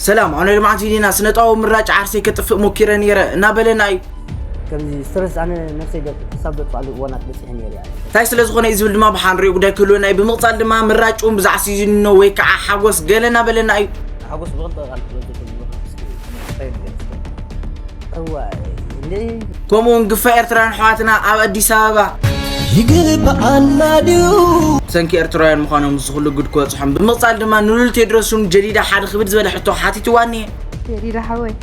ሰላም፣ ኣብ ናይ ልምዓት ቪድዮና ስነጣዊ ምራጭ ዓርሰይ ከጥፍእ ሞኪረ ነይረ እናበለና እዩ። ከምዚ ስትረስ ኣነ ነፍሰይ ገ- ክሳብ ዘጥፍኣሉ እዋናት በፂሐ ነይረ እያ። እንታይ ስለ ዝኾነ እዩ ዝብል ድማ ብሓንሪኦ ጉዳይ ክህልወና እዩ። ብምቕፃል ድማ ምራጭ እውን ብዛዕባ ሲዝኖ ወይ ከዓ ሓጎስ ገለ እናበለና እዩ። ሓጎስ ብኽልተ ቃል ክገልጾ ከሎ እስኪ እንታይ ንገልጽ? እዋይ፣ እንደ ከምኡ እውን ግፋ ኤርትራውያን ኣሕዋትና ኣብ ኣዲስ ኣበባ ይግብኣና ድዩ? ብሰንኪ ኤርትራውያን ምዃኖም እዚ ኩሉ ጉድ ክበጽሖም። ብምቕጻል ድማ ንሉል ቴድሮስን ጀዲዳ ሓደ ክብድ ዝበለ ሕቶ ሓቲትዋ እኒሀ። ጀዲዳ ሓወይ፣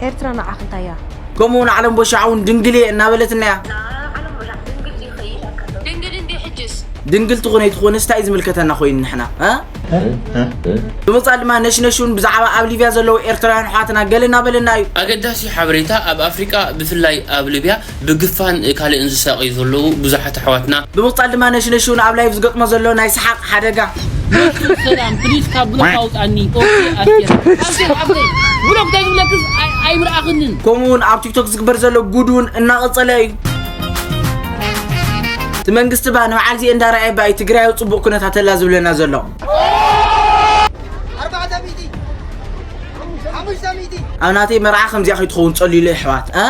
ኤርትራ ንዓኽ እንታይ እያ? ከምኡ እውን ዓለም ቦሻዕ እውን ድንግል እየ እናበለትና እያ። ድንግል እንዲ ሕጅስ? ድንግል ትኹን ኣይትኹንስ እንታይ እዩ ዝምልከተና ኮይኑ ንሕና? እ? ብምቕጻል ድማ ነሽነሽ እውን ብዛዕባ ኣብ ሊብያ ዘለዉ ኤርትራውያን ኣሕዋትና ገለ እናበለና እዩ። ኣገዳሲ ሓበሬታ፣ ኣብ ኣፍሪቃ ብፍላይ ኣብ ሊብያ ብግፋን ካልእን ዝሳቐዩ ዘለዉ ብዙሓት ኣሕዋትና። ብምቕጻል ድማ ነሽነሽ እውን ኣብ ላይቭ ዝገጥሞ ዘሎ ናይ ሰሓቕ ሓደጋ። ሰላም፣ ፕሊዝ ካብ ብሎክ ኣውጻኒ። ኦኬ፣ ኣስቴር። ኣስቴር፣ ኣብዘይ ብሎክ እንታይ ዝብለክስ ኣይ-፣ ኣይምርኣኽንን። ከምኡ እውን ኣብ ቲክቶክ ዝግበር ዘሎ ጉድ እውን እናቐጸለ እዩ። እቲ መንግስቲ ባ ንበዓል እዚኤ እንዳረኣየ ባ እዩ ትግራይ ኣብ ጽቡቕ ኩነታት ኣላ ዝብለና ዘሎ። ኣርባዕተ ሚእቲ፣ ሓሙሽተ ሚእቲ። ኣብ ናተይ መርዓ ከምዚኣ ከይትኸውን ጸልዩለይ ኣሕዋት፣ እ?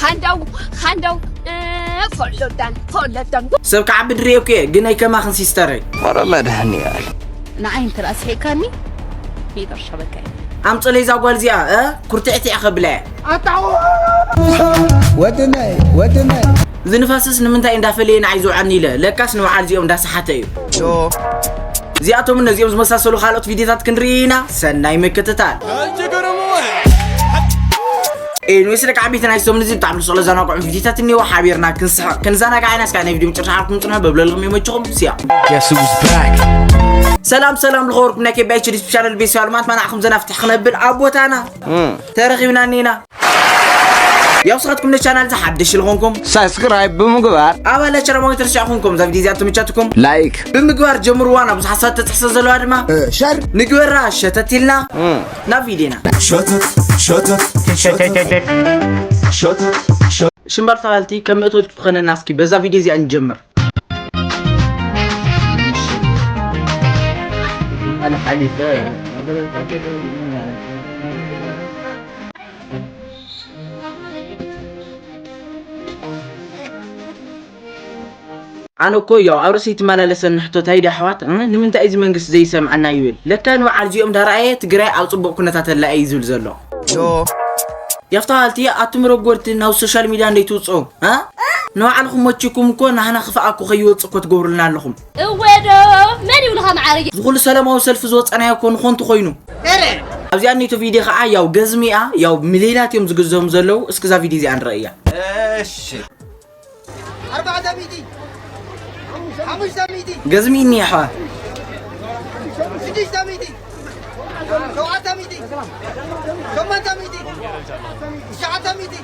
ኻንዳው፣ ኻንዳው፣ እ፣ ፎሎዳን፣ ፎሎዳን። ሰብ ክዓቢ ድሬ እኮ እየ፣ ግን ኣይከማኽን ሲስተረይ። ወረ መድሃኒኣል። ንዓይ እንተ ደኣ ስሒቅካኒ፣ ሚእቲ ቅርሺ ክህበካ እየ። ኣምጽለይ እዛ ጓል እዚኣ፣ እ? ኩርትዕትዕ ከብላ እየ። ኣታው! ወድነይ፣ ወድነይ። እዚ ንፋስስ ንምንታይ እንዳፈለየ ንዓይ ዝውዓኒ ኢለ፣ ለካስ ንበዓል እዚኦም እንዳሰሓተ እዩ። ዶ። እዚኣቶምን ነዚኦም ዝመሳሰሉ ካልኦት ቪድዮታት ክንርኢ ኢና። ሰናይ ምክትታል። ኤኒዌይስ ደቂ ዓበይቲ ናይ ሰሙን እዚ ብጣዕሚ ዝስዕሉ ዘናግዑ ቪድዮታት እኒኦ ሓቢርና ክንስሕቕ ክንዘናጋዕ ኢና። እስካብ ናይ ቪድዮ መጨረሻ ዓርኩም ጽንሑ በብለልኩም ይመችኹም። ስያ። Guess who's back? ሰላም ሰላም ልኸወርኩም ናይ ኬቢ ኤች ዲ ቻነል ቤተሰብ ልማት ማናዕኹም ዘናፍትሕ ክነብል ኣብ ቦታና ተረኺብና እኒና። ያው ስኻትኩም ነቻናል እዚ ሓድሽ ልኾንኩም ሳብስክራይብ ብምግባር ኣባላት ሸረማዊ ተርሻኹም ከምዛ ቪድዮ እዚኣ ተመቻትኩም ላይክ ብምግባር ጀምርዋ። ናብ ብዙሓት ሰባት ተጥሕሰ ዘለዋ ድማ እ፣ ሸር ንግበራ ሸተት ኢልና እም። ናብ ቪድዮና። ሸተት ሸተት ሸተት ሸተት ሽምባር ተባልቲ ከም እቶት ክኾነና እስኪ በዛ ቪድዮ እዚኣ ንጀምር። ኣነ እኮ ያው ኣብ ርእሰይ ትመላለሰኒ ሕቶ ታይ ድያ ኣሕዋት እ? ንምንታይ እዚ መንግስቲ ዘይሰምዐና ይብል ለካ ንበዓል እዚኦም ዳረኣየ ትግራይ ኣብ ፅቡቅ ኩነታት ኣላ እዩ ዝብል ዘሎ። ዶ። ያፍታሃልቲ ኣቱም ረጎድቲ ናብ ሶሻል ሚድያ እንደይትውፅኡ እ? ንባዕልኹም መቺኩም እኮ ናህና ክፍኣ እኮ ከይወፅእ እኮ ትገብሩልና ኣለኹም። እወ ዶ መን ይብልኻ መዓረይ? እዚ ኩሉ ሰላማዊ ሰልፊ ዝወፀናዮ እኮ ንኾንቱ ኮይኑ። ኣብዚኣ እኒቶ ቪድዮ ከዓ ያው ገዝሚኣ ያው ሚሊዮናት እዮም ዝግዘሙ ዘለዉ። እስኪ እዛ ቪድዮ እዚኣ ንረእያ። እሺ። ኣርባዕተ ሚእቲ፣ ሓሙሽተ ሚእቲ፣ ገዝሚ እኒ ኣሕዋ። ሽዱሽተ ሚእቲ፣ ሸውዓተ ሚእቲ፣ ሸሞንተ ሚእቲ፣ ትሽዓተ ሚእቲ፣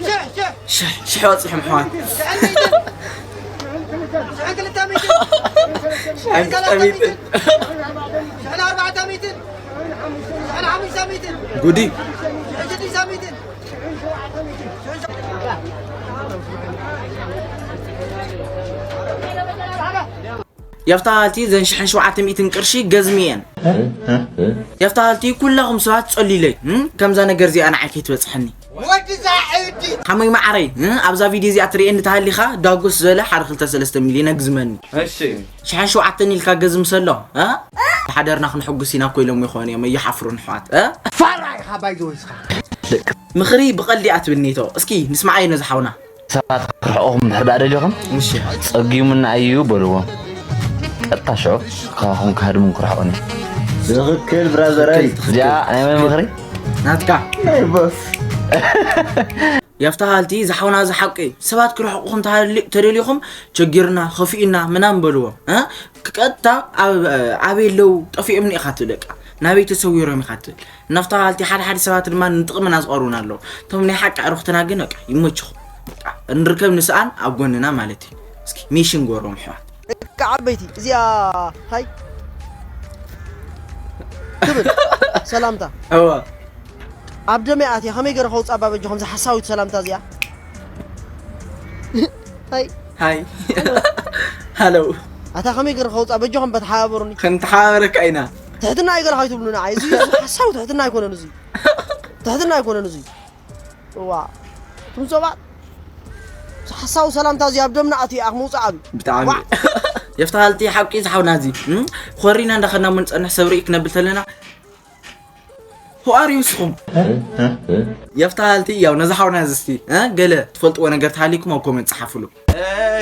ሽሕ፣ ሽሕ፣ ሽሕ፣ ሽሕ ወፂሖም ኣሕዋ። ሽሕን ሚእትን፣ ሽሕን ክልተ ሚእትን፣ ሽሕን ክልተ ሚእትን፣ ሽሕን ኣርባዕተ ሚእትን፣ ሽሕን ሓሙሽተ ሚእትን፣ ጉዲ። ሽሕን ሽዱሽተ ሚእትን፣ ያፍታሃልቲ ዘን ሽሕን ሸውዓተ ሚእትን ቅርሺ ገዝሚ እየን። ያፍታሃልቲ ኩላኹም ሰባት ጸልዩለይ እም? ከምዛ ነገር እዚኣ ንዓይ ከይትበጽሐኒ። ወዲ ዛዕዲ። ሓመይ መዓረይ እም? ኣብዛ ቪድዮ እዚኣ ትርእየኒ ተሃሊኻ ዳጎስ ዘለ ሓደ ክልተ ሰለስተ ሚልዮን ግዝመኒ። እሺ። ሽሕን ሸውዓተን ኢልካ ገዝም ሰሎ እ? ሓደርና ክንሕጉስ ኢና እኮ ኢሎም ይኾኑ እዮም፣ ኣይሓፍሩን ኣሕዋት እ? ፋራ ኢኻ ባይዘወይ እስኻ። ምኽሪ ብቐልዲ ኣትብል ኔቶ። እስኪ ንስማዓዮ ነዚ ሓውና። ሰባት ክርሕቑኹም እንድሕር ደኣ ደሊኹም፣ እሺ። ጸጊሙና እዩ በልዎም። ቀጥታ ሽዑ ካባኹም ክሃድሙን ክርሕቑን እዩ። ትኽክል ብራዘረይ። እዚኣ ናይ መን ምኽሪ? ናትካ። ናይ ቦስ። ያፍታሃልቲ ዝሓውና እዚ ሓቂ እዩ። ሰባት ክርሕቑኹም ተሃሊ-፣ ተደሊኹም ቸጊርና፣ ኸፊኡና ምናምን በልዎም። እ? ቀጥታ ኣብ-፣ ኣበይ ኣለዉ ጠፊኦም ኢኻ ትብል፣ በቃ ናበይ ተሰዊሮም ኢኻ ትብል። ናፍታ ሃልቲ ሓደ ሓደ ሰባት ድማ ንጥቕምና ዝቐርቡና ኣለዉ። እቶም ናይ ሓቂ ኣዕሩኽትና ግን በቃ ይመችኹም። በቃ እንርከብ ንስኣን ኣብ ጎንና ማለት እዩ። እስኪ ሜሽን ጎሮም ኣሕዋት። ደቂ ዓበይቲ እዚኣ ታይ ትብል ሰላምታ? እወ። ኣብ ደመይ ኣትያ ከመይ ገይረ ከውፅኣ በጆኹም እዛ ሓሳዊት ሰላምታ እዚኣ? ሃይ። ሃይ። ሃሎ። ኣታ ከመይ ገይረ ከውፅኣ በጆኹም በተሓባበሩኒ። ክንተሓባበረካ ኢና። ትሕትና ኣይገለ ከይትብሉና። እዚ፣ እዚ ሓሳዊ ትሕትና ኣይኮነን እዚ። ትሕትና ኣይኮነን እዚ። እዋ። እቶም ሰባት፣ እዚ ሓሳዊ ሰላምታ እዚ ኣብ ደምና ኣትዩ ኣኽ ምውጻእ ኣብ። ብጣዕሚ። ዋ። የፍታሃልቲ ሓቂ ዝሓውና እዚ፣ እም? ኮሪና እንዳኸድና እሞ ንጸንሕ ሰብ ርኢ ክነብል ተለና። Who are you ንስኹም? የፍታሃልቲ ያው ነዚ ሓውና እዚ እስቲ፣ እ? ገለ ትፈልጥዎ ነገር ተሃሊኩም ኣብ ኮመንት ጸሓፉሉ።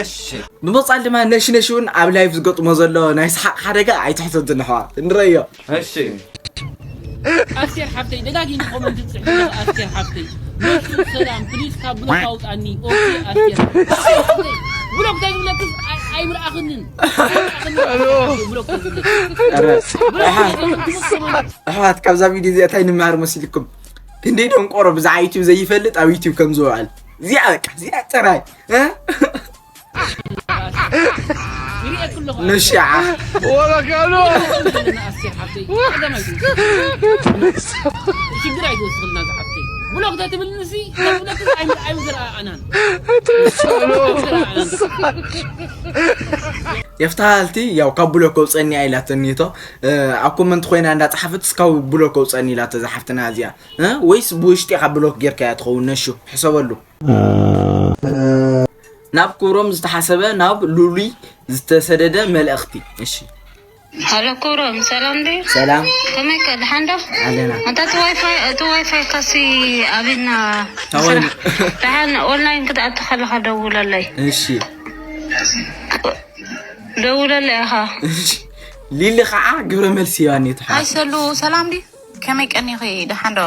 እሺ። ብምቕጻል ድማ ነሽ ነሽ እውን ኣብ ላይቭ ዝገጥሞ ዘሎ ናይ ሰሓቕ ሓደጋ ኣይትሕተቱን ኣሕዋት። ንረዮ። እሺ። ኣስቴር ሓፍተይ ደጋጊሙ ኮመንት ትጽሕፍ ኣለኺ ኣስቴር ሓፍተይ። ነሱ ሰላም ፕሊዝ ካብ ብሎክ ኣውጣኒ። ኦኬ ኣስቴር ሓፍተይ። ብሎክ እንታይ ዝብለክስ ኣይ- ኣይምርኣኽንን። ኣይምርኣኽንን። ብሎክ እንታይ ዝብለክስ። ኧረ፣ ብሎክ እንታይ ዝብለክስ። ኣሕዋት ካብዛ ቪድዮ እዚኣ እንታይ ንመሃር መሲልኩም? ክንደይ ደንቆሮ ብዛዕባ ዩቲዩብ ዘይፈልጥ ኣብ ዩቲዩብ ከም ዝውዕል። እዚኣ በቃ፣ እዚኣ ጥራይ። እ? ይርእየኪ ኣለኹ። ንሽዓ። ወለከሉ። ኣስቴር ሓፍተይ፣ ቀዳማይ ትውስኽ። ሽግር ኣይትወስኽልና ዝሓፍተይ። ብሎክ ተትብልንሲ፣ ተብለክስ ኣይም-፣ ኣይምዝረኣናን። የፍትሃልቲ፣ ያው ካብ ብሎክ ከውፀኒ እያ ኢላተኒ እቶ፣ እ፣ ኣብ ኮመንት ኮይና እንዳፀሓፈት እስካብ ብሎክ ከውፀኒ ኢላቶ ዝሓፍትና እዚኣ። እ? ወይስ ብውሽጢ ካብ ብሎክ ጌርካያ ትኸውን ነሹ? ሕሰበሉ። ናብ ክብሮም ዝተሓሰበ ናብ ሉሊ ዝተሰደደ መልእኽቲ። እሺ። ሃሎ ክብሮም፣ ሰላም ድዩ? ሰላም። ከመይ ከ፣ ደሓን ዶ? ኣለና። ኣንታ እቲ ዋይፋይ፣ እቲ ዋይፋይ ካሲ ኣቢና ታወል። ስራሕ። ደሓን ኦንላይን ክትኣቱ ከለኻ ደውለለይ። እሺ። ደውለለይ ኢኻ። እሺ። ሊሊ ኸዓ ግብረ መልሲ ሂባኒ እያ። ሃይ ሰሉ፣ ሰላም ድዩ? ከመይ ቀኒኺ? ደሓን ዶ?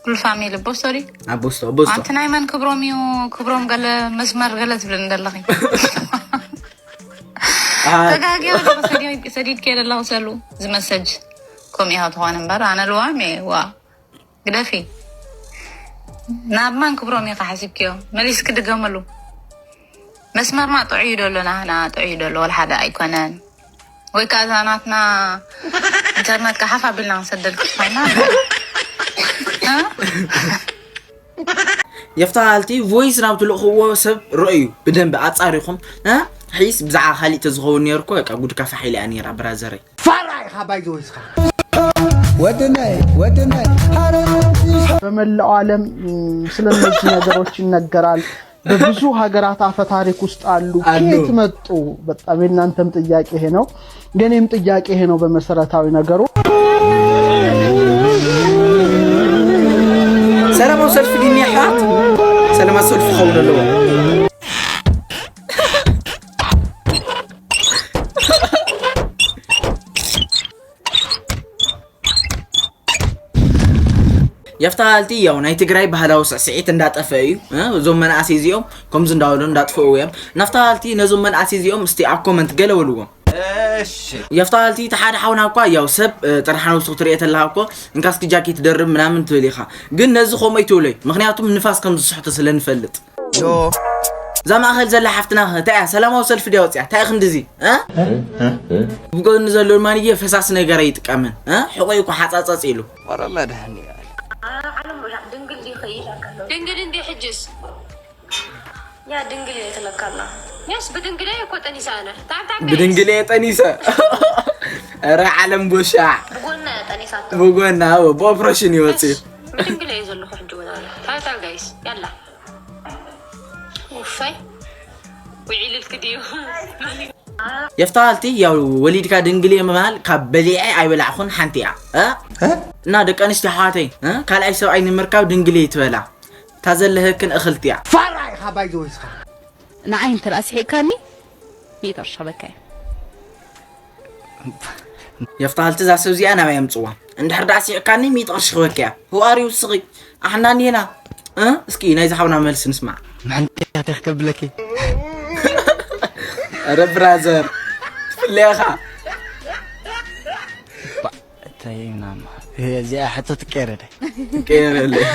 ኩሉ ፋሚሊ ቦስቶ ድዩ? ኣቦስቶ፣ ኣቦስቶ። ኣንቲ ናይ መን ክብሮም እዩ? ክብሮም ገለ መስመር ገለ ትብለኒ ዘለኺ። ኣይ። ተጋግየ ኣለኹ፣ ሰዲድ-፣ ሰዲድክዮ ዘለኹ ሰሉ ዝመሰጅ። ከምኡ ኢኻ ትኾን እምበር፣ ኣነ ልዋም እየ፣ ዋ። ግደፊ። ናብ መን ክብሮም ኢኻ ሓሲብክዮ? መሊስኪ ድገመሉ። መስመርና ጥዑይ ዶ ኣሎ፣ ናህና ጥዑይ ዶ ኣሎ፣ ወላ ሓደ ኣይኮነን። ወይ ከኣ እዛ ናትና ኢንተርነት ከሓፍ ኣቢልና ክንሰደልኪ ኮይና። እ? የፍትሃልቲ ቮይስ ናብ ትልእኽዎ ሰብ ረእዩ ብደንቢ ኣጻሪኹም፣ እ? ሒስ ብዛዕባ ካሊእ ተዝኸውን ነይሩ እኮ በቃ ጉድካ ፋሕ ኢላ እያ ነይራ ብራዘረይ። ፋራ ኢኻ ባይ ዘ ወይ እስኻ። ወድነይ፣ ወድነይ፣ ሓረ በመላው ዓለም፣ ም፣ ስለ እነዚህ ነገሮች ይነገራል። በብዙ ሀገራት አፈ ታሪክ ውስጥ አሉ። አሉ። ከየት መጡ? በጣም የእናንተም ጥያቄ ይሄ ነው፣ የኔም ጥያቄ ይሄ ነው። በመሰረታዊ ነገሩ ሰላማዊ ሰልፊ ድዩ እኒኦ ኣሕዋት? ሰላማዊ ሰልፊ ክኸውን ኣለዎ። የፍትሃልቲ ያው ናይ ትግራይ ባህላዊ ስዕስዒት እንዳጠፈ እዩ። እ፣ እዞም መናእሰይ እዚኦም ከምዚ እንዳበሉ እንዳጥፍኡ እዮም። ናፍታሃልቲ ነዞም መናእሰይ እዚኦም እስቲ ኣብ ኮመንት ገለ በልዎም። እሺ። የፍትሃልቲ እቲ ሓደ ሓውና እኳ ያው ሰብ፣ እ፣ ጥራሕ ነብሱ ክትሪኦ ተለካ እኮ እንካ እስኪ ጃኬት ደርብ ምናምን ትብል ኢኻ። ግን ነዚ ከምኡ ኣይትብሎይ። ምኽንያቱም ንፋስ ከም ዝስሕቶ ስለ ንፈልጥ። ዮ። እዛ ማእኸል ዘላ ሓፍትና እንታይ እያ? ሰላማዊ ሰልፊ ድያ ወፂኣ? እንታይ ክንድዚ? እ? ብጎኒ ዘሎ ድማ ንየ ፈሳሲ ነገር ኣይጥቀምን። እ? ሕቆይ እኮ ሓፃፀፅ ኢሉ። ወረ መድህኒ። ዓለም ቡሻ ድንግል ዲኺ? ድንግል እንዲ ሕጅስ? ያ ድንግል እየ ትለካላ። ያስ ብድንግል እየ እኮ ጠኒሳ ኣነ። ታብ ታብ ጋይስ። ብድንግል እየ ጠኒሰ። ኧረ ዓለም ቦሻ። ብጎና እየ ጠኒሳቶ። ብጎና፣ ብኦፕሬሽን ይወፅእ። ብድንግል እየ ዘለኹ ሕጂ እውን ኣነ። ታብ ታብ ጋይስ። ያላ። ውፋይ ውዒልልክ ድዩ? የፍታሃልቲ ያው ወሊድካ ድንግል እየ ምባል ካብ በሊዐ ኣይበላዕኹን ሓንቲ እያ። እ? እ? እና ደቂ ኣንስትዮ ኣሕዋተይ፣ እ? ካልኣይ ሰብኣይ ንምርካብ ድንግል እየ ትበላ። እታ ዘለህክን እኽልቲ እያ። ፋራ ኢኻ ባይ ዘ ወይ እስኻ። ንዓይ እንተ ደኣ ስሒቕካኒ፣ ሚእቲ ቅርሺ ክህበካ እየ። የፍትሃልቲ እዛ ሰብ እዚኣ ናበይ ኣምጽዋ? እንድሕር ደኣ ስሒቕካኒ ሚእቲ ቅርሺ ክህበኪ እያ። Who are you ንስኺ? ኣሕና እኒኤና። እ? እስኪ ናይዚ ሓውና መልሲ ንስማዕ። ምሕንጢ እያ ከብለኪ። ኧረ ብራዘር፣ ትፍለየኻ። ባ-፣ እንታይ ምናምን። እዚኣ ሕቶ ትቀየረለይ። ትቀየረለይ።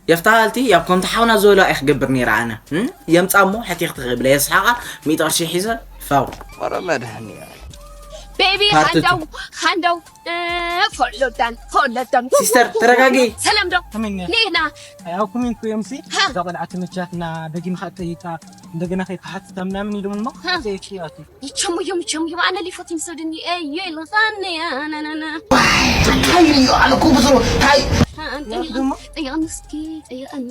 የፍትሃልቲ፣ ያው ከምቲ ሓውና ዝበሎ እየ ክገብር ነይረ ኣነ። እም? የምጻ እሞ ሕቲኽ ትኽብል እየ ስሓቓ፣ ሚእቲ ቅርሺ ሒዘ፣ ፋው። ወረ መድህኒ። ቤቢ Part two. ሃንዳው ሃንዳው እ፣ ፎሎዳን ፎሎዳን ሲስተር፣ ተረጋጊ። ሰላም ዶ ከመይ ነህ? ኔና ኣይ፣ ኣብ ኮሜንት እኮ እዮም ሲ ሃ። እዛ ቆልዓ ተመቻትና ደጊምካ ትጠይቃ እንደገና ከይትሓትታ ምናምን ኢሎም እሞ ሃ። ዘይክያቱ ይቸሙ ይቸሙ ይቸሙ ኣነ ሊፎት ይምሰድኒ እዩ ይልኻኒ ኣናናና ታይ እዩ ኣልኩ ብዙ ታይ ጠይቐኒ እስኪ ጠይቐኒ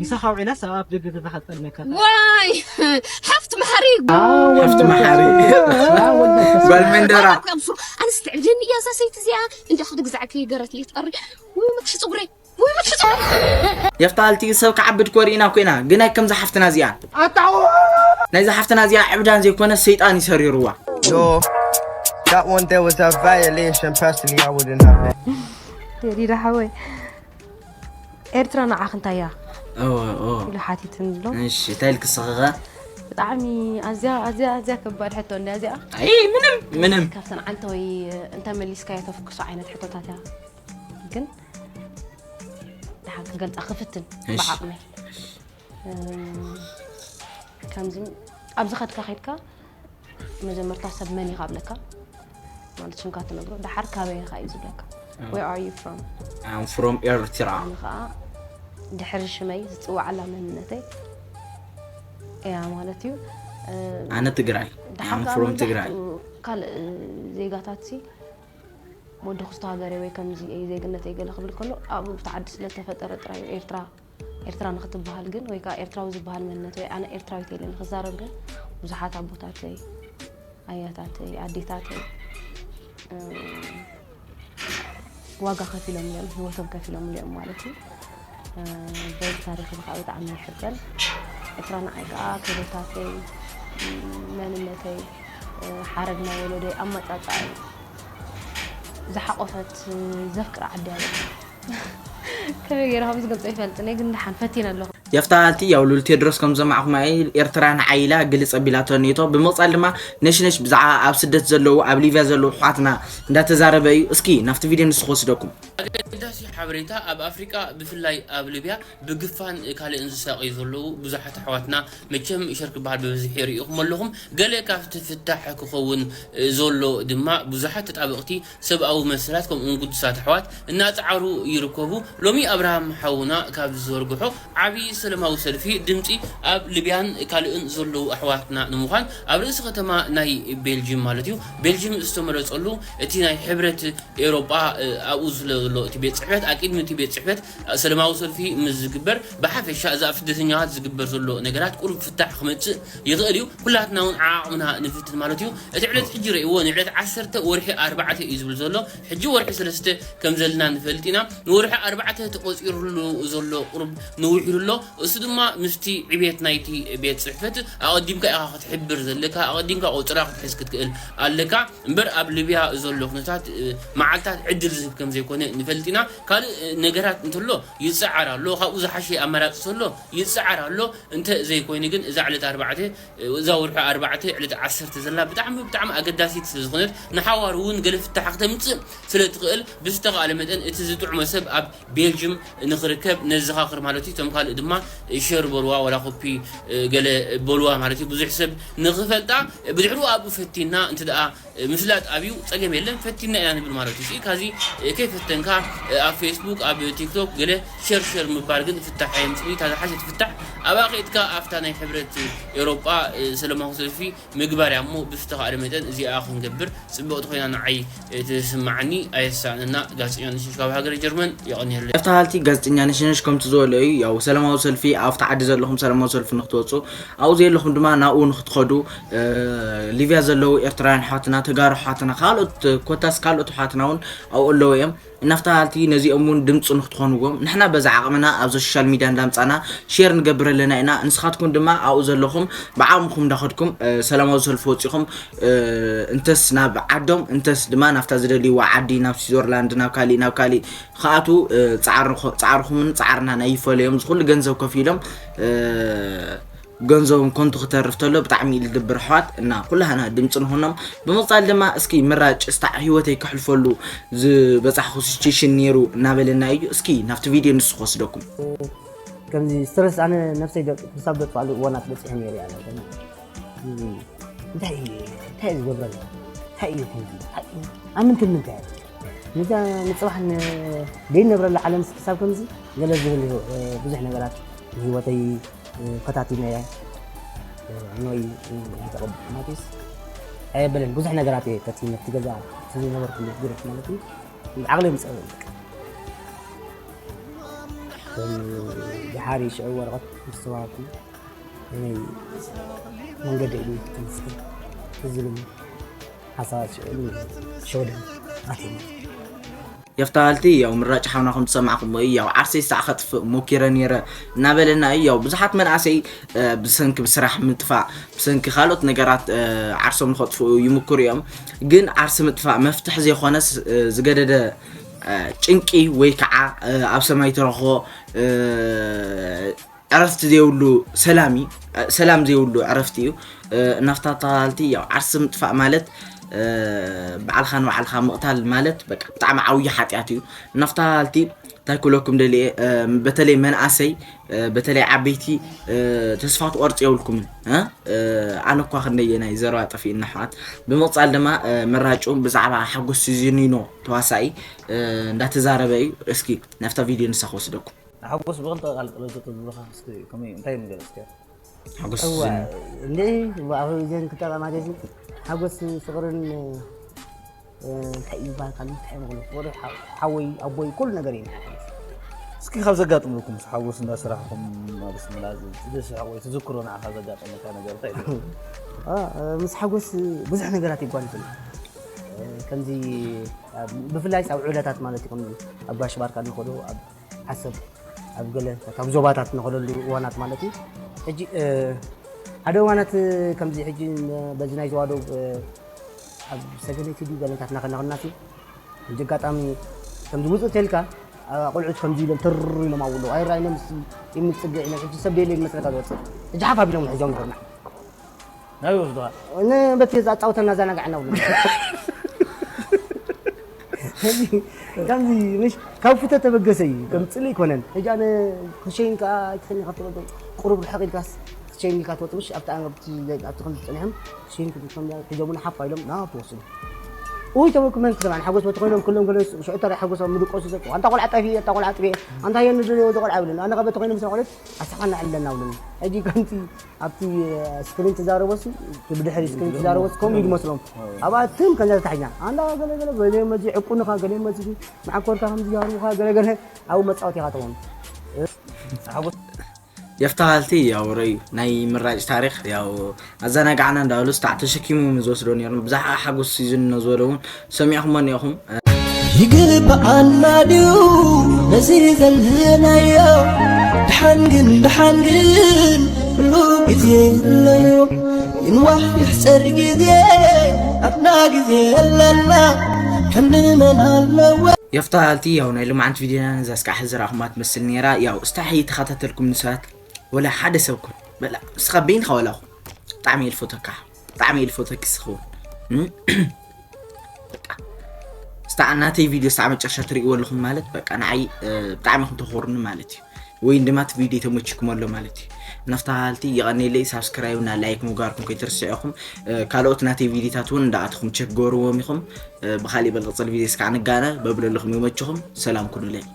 ምሳኻ ውዒላ ሰብኣብ ደገ ገዛኻ ትጠልመካ ዋይ ሓፍቲ መሓሪ ሓፍቲ መሓሪ ጓል መንደራ ኣንስ ትዕብደኒ እያ እዛ ሰይቲ እዚኣ እንዳ ክዲ ግዛዕኪ ገረት ልትቐሪ ውይ ምክሽ ፅጉረይ ውይ ምክሽ ፅጉረይ የፍታልቲ ሰብ ክዓብድ ኮሪእና ኮይና ግናይ ከምዛ ሓፍትና እዚኣ ናይዛ ሓፍትና እዚኣ ዕብዳን ዘይኮነ ሰይጣን ይሰሪርዋ Yo, that one there was a violation. Personally, I wouldn't have it. ቴዲ ሓወይ ኤርትራ ንዓኽ እንታይ እያ ኦ፣ ኦ። ኢሉ ሓቲትን ኣሎ እሺ እንታይ ኢልክ ስኸኸ ብጣዕሚ ኣዝያ ኣዝያ ኣዝያ ከባድ ሕቶ እንድያ እዚኣ ኣይ ምንም ምንም ካብተን ዓንተወይ እንተመሊስካዮ ተፍክሶ ዓይነት ሕቶታት እያ ግን ደሓን ክገልፃ ክፍትን እሺ። ብዓቕመይ እም፣ ከምዚ ኣብዚ ከድካ ከድካ መጀመርታ ሰብ መን ኢኻ ብለካ ማለት ሽምካ ትነግሮ ደሓር ካበይ ኢኻ እዩ ዝብለካ where are you from I'm from ኤርትራ ኣነ ከዓ ድሕሪ ሽመይ ዝፅዋዓላ መንነተይ እያ ማለት እዩ እ፣ ኣነ ትግራይ ደሓር I'm ከዓ from ትግራይ መብዛሕትኡ ካልእ ዜጋታት ሲ ወዲ ክስቶ ሃገረ ወይ ከምዚ እዩ ዜግነተይ ገለ ክብል ከሎ ኣብኡ ብቲ ዓዲ ስለተፈጠረ ጥራይ እዩ ኤርትራ ኤርትራ ንክትበሃል ግን ወይ ከዓ ኤርትራዊ ዝበሃል መንነት ወይ ኣነ ኤርትራዊት ኢለ ንክዛረብ ግን ብዙሓት ኣቦታተይ ኣያታተይ ኣዴታተይ እም፣ ዋጋ ከፊሎም እዮም ህይወቶም ከፊሎም እዮም ማለት እዩ እ፣ በዚ ታሪክ ከዓ ብጣዕሚ ይሕበን ኤርትራ ንዓይ ከዓ ክብርታተይ እም፣ መንነተይ እ፣ ሓረግ ናይ ወለዶይ ኣመፃፃእ ዝሓቆፈት ዘፍቅራ ዓዲ ያለ ከመይ ገይረ ከም ዝገልፆ ይፈልጥን እየ ግን ደሓን ፈቲነ ኣለኹ የፍታሃልቲ ያው ሉል ቴድሮስ ከም ዘማዕኹም ኣይ ኤርትራ ንዓይላ ግልፅ ኣቢላቶ ኔቶ ብምቕፃል ድማ ነሽነሽ ብዛዕባ ኣብ ስደት ዘለዉ ኣብ ሊብያ ዘለዉ ኣሕዋትና እንዳተዛረበ እዩ እስኪ ናብቲ ቪድዮ ንሱ ክወስደኩም ኣገዳሲ ሓበሬታ ኣብ ኣፍሪቃ ብፍላይ ኣብ ሊብያ ብግፋን ካልእን ዝሳቀዩ ዘለዉ ብዙሓት ኣሕዋትና መቸም ሸር ክበሃል ብብዝሒ ርኢኹም ኣለኹም ገለ ካብቲ ፍታሕ ክኸውን ዘሎ ድማ ብዙሓት ተጣበቕቲ ሰብኣዊ መሰላት ከምኡውን ግዱሳት ኣሕዋት እናፀዓሩ ይርከቡ። ሎሚ ኣብርሃም ሓውና ካብ ዝዘርግሖ ዓብዪ ሰለማዊ ሰልፊ ድምፂ ኣብ ሊብያን ካልእን ዘለዉ ኣሕዋትና ንምዃን ኣብ ርእሲ ከተማ ናይ ቤልጅም ማለት እዩ ቤልጅም ዝተመረፀሉ እቲ ናይ ሕብረት ኤውሮጳ ኣብኡ ዘሎ እቲ ቤት ፅሕፈት ኣብ ቅድሚ እቲ ቤት ፅሕፈት ሰለማዊ ሰልፊ ምስ ዝግበር ብሓፈሻ እዛ ኣብ ስደተኛታት ዝግበር ዘሎ ነገራት ቁሩብ ፍታሕ ክመፅእ ይኽእል እዩ። ኩላትና እውን ዓቕምና ንፍትን ማለት እዩ። እቲ ዕለት ሕጂ ረእይዎ ንዕለት ዓሰርተ ወርሒ ኣርባዕተ እዩ ዝብል ዘሎ። ሕጂ ወርሒ ሰለስተ ከም ዘለና ንፈልጥ ኢና። ንወርሒ ኣርባዕተ ተቖፂሩሉ ዘሎ ቁሩብ ንውሕ ኢሉ ኣሎ። እሱ ድማ ምስቲ ዕቤት ናይቲ ቤት ፅሕፈት ኣቐዲምካ ኢኻ ክትሕብር ዘለካ፣ ኣቐዲምካ ቆፅራ ክትሕዝ ክትክእል ኣለካ። እምበር ኣብ ሊብያ ዘሎ ኩነታት መዓልታት ዕድል ዝህብ ከም ዘይኮነ ንፈልጥ ኢና። ካልእ ነገራት እንተሎ ይፀዓር ኣሎ፣ ካብኡ ዝሓሸ ኣማራፂ ተሎ ይፀዓር ኣሎ። እንተ ዘይኮይኑ ግን እዛ ዕለት ኣርባዕተ እዛ ወርሒ ኣርባዕተ ዕለት ዓሰርተ ዘላ ብጣዕሚ ብጣዕሚ ኣገዳሲት ስለ ዝኾነት ንሓዋሩ እውን ገለ ፍታሕ ክተምፅእ ስለ ትኽእል ብዝተኻእለ መጠን እቲ ዝጥዕሞ ሰብ ኣብ ቤልጅም ንኽርከብ ነዘኻኽር ማለት እዩ። እቶም ካልእ ድማ ሸር በልዋ ዋላ ኮፒ ገለ በልዋ ማለት እዩ። ብዙሕ ሰብ ንኽፈልጣ ብድሕሪኡ ኣብኡ ፈቲና እንተ ደኣ ምፍላጥ ኣብዩ ጸገም የለን ፈቲና ኢና ንብል ማለት እዩ። ካዚ ከይፈተንካ ኣብ ፌስቡክ ኣብ ቲክቶክ ገለ ሸር ሸር ምባል ግን ፍታሕ ኣየምጽእ። እታ ዝሓሸት ፍታሕ ኣብኣ ከይድካ ኣብታ ናይ ሕብረት ኤውሮጳ ሰለማዊ ሰልፊ ምግባር እያ እሞ ብዝተኻእለ መጠን እዚኣ ክንገብር ጽብቕቲ ኮይና ንዓይ ትስምዓኒ። ኣየሳእነና። ጋዜጠኛ ንሽሽ ካብ ሃገረ ጀርመን የቐንየለይ። ኤፍታ ሃልቲ ጋዜጠኛ ነሽነሽ ከምቲ ዝበሎ እዩ ያው ሰላማዊ ሰልፊ ኣብቲ ዓዲ ዘለኹም ሰላማዊ ሰልፊ ንክትወፁ ኣብኡ ዘለኹም ድማ ናብኡ ንክትኸዱ ሊብያ ዘለዉ ኤርትራውያን ኣሕዋትና ተጋሩ ኣሕዋትና ካልኦት ኮታስ ካልኦት ኣሕዋትና እውን ኣብኡ ኣለዉ እዮም እናፍታሃልቲ ነዚኦም እውን ድምፂ ንክትኾንዎም ንሕና በዛ ዓቕምና ኣብ ሶሻል ሚድያ እንዳምፃና ሼር ንገብር ኣለና ኢና ንስኻትኩም ድማ ኣብኡ ዘለኹም ብዓቕምኹም እንዳኸድኩም ሰላማዊ ሰልፊ ወፂኹም እንተስ ናብ ዓዶም እንተስ ድማ ናብታ ዝደልይዋ ዓዲ ናብ ስዊዘርላንድ ናብ ካሊእ ናብ ካሊእ ክኣትዉ ፃዕርኹምን ፃዕርና ናይ ይፈለዮም ዝኩሉ ገንዘብ ከፊሎም ገንዘቦም ኮንቱ ክተርፍ ተሎ ብጣዕሚ እዩ ዝድብር ኣሕዋት እና ኩላህና ድምፂ ንኹኖም ብምቕፃል ድማ እስኪ ምራጭ እስታዕ ህይወተይ ከሕልፈሉ ዝበፃሕኩ ሲቹዌሽን ነይሩ እናበለና እዩ እስኪ ናብቲ ቪድዮ ንሱ ክወስደኩም ከምዚ ስትረስ ኣነ ነብሰይ ክሳብ ዘጥፋሉ እዋናት በፂሐ ነይሩ እያ እንታይ እንታይ ዝገብረና እንታይ እዩ ከምዚ እንታይ እዩ ኣምንትን ምንታይ እዩ ንዛ ንፅባሕ ዘይነብረላ ዓለም ክሳብ ከምዚ ገለ ዝብል እዩ ብዙሕ ነገራት ንህይወተይ ፈታቲነ እየ ኖይ ተቐብ ማቴስ ኣየበለን ብዙሕ ነገራት እየ ፈቲነ እቲ ገዛ እቲ ዝነበርኩሉ ግሩፕ ማለት እዩ ዓቕለይ ምፀበ ድሓሪ ሽዑ ወረቐት ምስተዋሃብኩ መንገዲ ኢሉ ተመስገን ዝብል ሓሳባት ሽዑ ሸወደን ኣትኒ የፍታሃልቲ ያው ምራጭ ሓውና ከም ዝሰማዕኹም ወይ ያው ዓርሰይ ሳዕ ከጥፍእ ሞኪረ ነይረ እናበለና እዩ ያው ብዙሓት መናእሰይ ብሰንኪ ብስራሕ ምጥፋእ ብሰንኪ ካልኦት ነገራት ዓርሶም ንኸጥፍኡ ይምክሩ እዮም ግን ዓርሲ ምጥፋእ መፍትሒ ዘይኮነስ ዝገደደ ጭንቂ ወይ ከዓ ኣብ ሰማይ ተረኽቦ ዕረፍቲ ዘይብሉ ሰላም እዩ ሰላም ዘይብሉ ዕረፍቲ እዩ እናፍታታልቲ ያው ዓርሲ ምጥፋእ ማለት ባዕልኻ ንባዕልኻ ምቕታል ማለት በቃ ብጣዕሚ ዓብዪ ሓጢኣት እዩ እናፍታታልቲ እንታይ ክብለኩም ደልየ በተለይ መናእሰይ በተለይ ዓበይቲ ተስፋ ትቆርፅ የብልኩምን ኣነ እኳ ክንደየናይ ዘረባ ጠፊእና ኣሕዋት ብምቕፃል ድማ መራጩ ብዛዕባ ሓጎስ ሲዚኒኖ ተዋሳኢ እንዳተዛረበ እዩ እስኪ ናብታ ቪድዮ ንሳ ክወስደኩም ሓጎስ ብክልተ ቃል ጥበብ ዝብሉካ እስኪ ከመይ እንታይ ንገለጽ ከ ሓጎስ እዋ እንዴ እዘን ክጠቐማ ደዚ ሓጎስ ፍቕርን እንታይ ይባል ካሉ እንታይ ምኽኑ ፍቕሪ ሓወይ ኣቦይ ኩሉ ነገር እዩ እስኪ ካብ ዘጋጥምልኩም ምስ ሓጎስ እንዳስራሕኩም ኣብ ስምላዝ ትደስሕቕ ወይ ትዝክሮ ንዓኻ ዘጋጠመካ ነገር እንታይ እዩ? አ፣ ምስ ሓጎስ ብዙሕ ነገራት ይጓንፍል ከምዚ ኣብ- ብፍላይ ኣብ ዑለታት ማለት እዩ ከምዚ ኣብ ጋሽ ባርካ ንኸዶ ኣብ ዓሰብ ኣብ ገለ ካብ ዞባታት ንኸደሉ እዋናት ማለት እዩ ሕጂ እ፣ ሓደ እዋናት ከምዚ ሕጂ ን- በዚ ናይ ዘዋዶ እ፣ ኣብ ሰገነይቲ ድዩ ገለታት ናኸናኸናሲ ሕጂ ኣጋጣሚ ከምዚ ውፅእ ተልካ ኣቆልዑት ከምዚ ኢሎም ትር ኢሎም ኣብሉ ኣይራይኖም ስ ኢምፅግዕ ኢሎም ሕጂ ሰብ ደየለ መስለካ ዝወፅእ ሕጂ ሓፍ ኣቢሎም ሕዞም ይኮና ናይ ወስዱኻ ንበቲ ኣፃውተና ዘናጋዕና ብሉ ከምዚ ምሽ ካብ ፍተ ተበገሰ እዩ ከም ፅልእ ይኮነን ሕጂ ኣነ ክሸይን ከዓ ኣይትኽኒ ካብ ትበገ ቁሩብ ርሕቕ ኢልካስ ክሸይን ኢልካ ትወፅእ ምሽ ኣብቲ ኣንገብቲ ኣብቲ ከምዚ ፀኒሖም ክሸይን ክትከም ሒዞምና ሓፋ ኢሎም ናብ ትወስዱ ውይ ተበኩ መን ክሰማን ሓጎስ በቲ ኮይኖም ክሎም ገለ ሽዑ ተራ ሓጎስ ምድቆሱ ዘጥዋ ኣንታ ቆልዓ ጠፊ ኣንታ ቆልዓ ጥፊ ኣንታ የን ዝደልዮ ቆልዓ ይብልን ኣነ ከበቲ ኮይኖም ሰቆለት ኣሳኻና ኣለና ብልን ሕጂ ከምቲ ኣብቲ ስክሪን ትዛረቦስ ብድሕሪ ስክሪን ትዛረቦስ ከምኡ ይመስሎም ኣብኣትን ከዛ ተታሕኛ ኣንዳ ገለ ገለ ገለ መዚ ዕቁንኻ ገለ መዚ መዓኮርካ ከምዚ ያሩኻ ገለ ገለ ኣብኡ መጻወት ኢኻ ትኾኑ የፍታሃልቲ ያው ረዩ ናይ ምራጭ ታሪክ ያው ኣዘናጋዕና እንዳበሉ ስታዕ ተሸኪሞም ዝወስዶ ነይሮም ብዛዕባ ሓጎስ ሲዝን ኖ ዝበለ እውን ሰሚዕኹሞ እኒኹም ይግብኣና ድዩ ነዚ ዘለናዮ ድሓን ግን ድሓን ግን ኩሉ ግዜ ኣለዮ ይንዋሕ ይሕፀር ግዜ ኣብና ግዜ ኣለና ከም ንመን ኣለወ የፍታሃልቲ ያው ናይ ሎማዓንቲ ቪድዮና ነዛ ስካዕ ዝረኣኹማ ትመስል ነይራ ያው እስታሒ ተኸታተልኩም ንሰባት ወላ ሓደ ሰብ ኩን በላ እስኻ በይንኻ ወላ ኩን ብጣዕሚ የልፎተካ ብጣዕሚ የልፎተኪ ስኸውን ስታ ናተይ ቪድዮ ስታ መጨረሻ ትርእይዎ ኣለኹም ማለት በቃ ንዓይ ብጣዕሚ ኢኹም ተኾሩኒ ማለት እዩ ወይ ድማ እቲ ቪድዮ ተመችኩም ኣሎ ማለት እዩ ነፍታሃልቲ የቐኔለይ ሳብስክራይብ እና ላይክ ምግባርኩም ከይትርስዑ ኢኹም ካልኦት ናተይ ቪድዮታት እውን እንዳኣትኹም ቸክ ገበርዎም ኢኹም ብካሊእ በልቅፅል ቪድዮ ስካዕ ንጋነ በብለለኹም ይመችኹም ሰላም ኩኑለይ